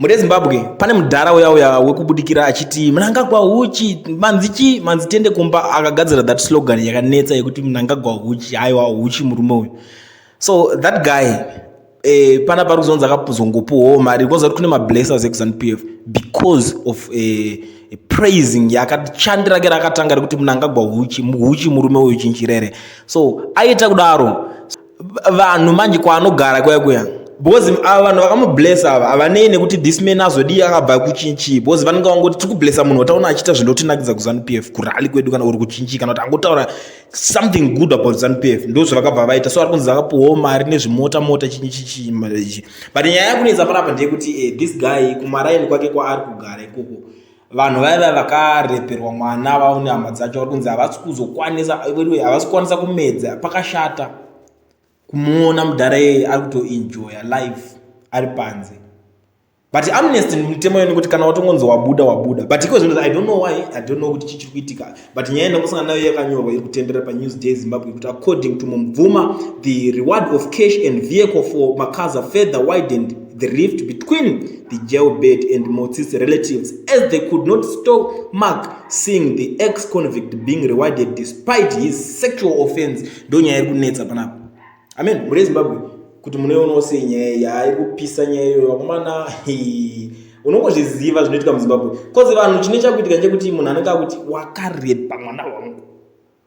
Mune Zimbabwe pane mudhara uya uya wekubudikira achiti Mnangagwa huchi manzi chi manzi tende kumba, akagadzira that slogan yakanetsa yekuti Mnangagwa huchi. Haiwa, huchi murume uyu. So that guy, pana pari kuzonzi akazongopuwawo mari because kuti kune mablessers ekuZANU PF because of praising yakachandi rake rakatanga rekuti Mnangagwa huchi, huchi murume uyu chinchirere. So aita kudaro, vanhu manje kwaanogara kuya kuya, because ava vanhu vakamublessa ava havanei nekuti this man azodii, akabva kuchinchi, because vanenge vangoti tiri kublessa munhu wataona achiita zvindotinakidza kuZANU PF, kurally kwedu kana uri kuchinchi, kana kuti angotaura something good about ZANU PF. Ndo zvavakabva vaita. So ari kunzi akapuwawo mari nezvimota mota chinchichi. But nyaya yakunetsa panapa ndeyekuti this guy kumaraini kwake kwaari kugara ikoko, vanhu vaiva vakareperwa mwana vavo nehama dzacho vari kunzi havasi kuzokwanisa, havasi kukwanisa kumedza. Pakashata kumuona mudhara iyeye ari kutoenjoya life ari panze. But amnesty, mutemo yenu kuti kana watongonzi wabuda, wabuda. But iko zvino I don't know why, I don't know kuti chii chiri kuitika. But nyaya yandangosangana nayo yakanyorwa iri kutenderera paNews Day Zimbabwe kuti according to Mubvuma, the reward of cash and vehicle for Makaza further widened the rift between the jailbird and Motsi's relatives, as they could not stomach seeing the ex-convict being rewarded despite his sexual offense. Ndo nyaya iri kunetsa panapa. Amen. Muri Zimbabwe, kuti munoionawo sei nyaya yairi kupisa nyaya iyoyo? Vakomana, unongozviziva zvinoitika muZimbabwe, 'cause vanhu chine chakuitika ndechekuti munhu anenge akuti wakarepa mwana wangu,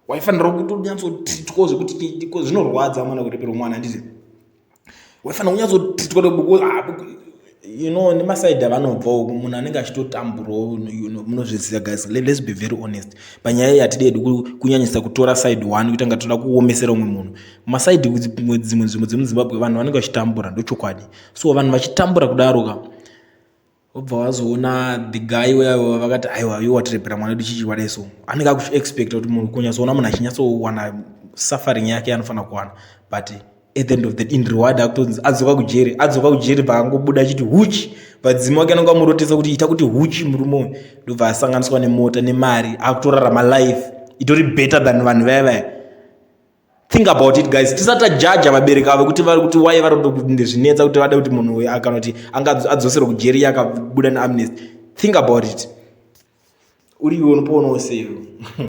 waifanira kutonyatsotitwa zvekuti zvinorwadza mwana kureperwa mwana, handizi? Waifanira kunyatsotitwa nemasaidhi avanobvawo, munhu anenge achitotamburawo. Munozviziva guys, let's be very honest panyaya iyi. Hatidi hedu kunyanyisa kutora side one kuita nga toda kuomesera umwe munhu. Masaidhi dzimwe nzvimbo dzemuZimbabwe vanhu vanenge vachitambura, ndochokwadi. So vanhu vachitambura kudaro ka, wobva wazoona the guy uya vakati aiwa, iwe watirepera mwana wedu, chichi wadai. So anenge akuexpecta kuti munhu kunyatsoona munhu achinyatsowana suffering yake anofanira kuwana, but at the end of the in reward akutonzi adzoka kujeri. Adzoka kujeri, paangobuda achiti huchi, vadzimi wake anonge amurotesa kuti ita kuti huchi murume uyu, ndobva asanganiswa nemota nemari, akutorarama life itori better than vanhu vaya vaya. Think about it guys, tisati tajaja vabereki avo kuti vari kuti wai vari zvinetsa kuti vade kuti munhu uyu kana kuti anga adzoserwa kujeri akabuda neamnesty. Think about it. Uriwe unopoonawo sei?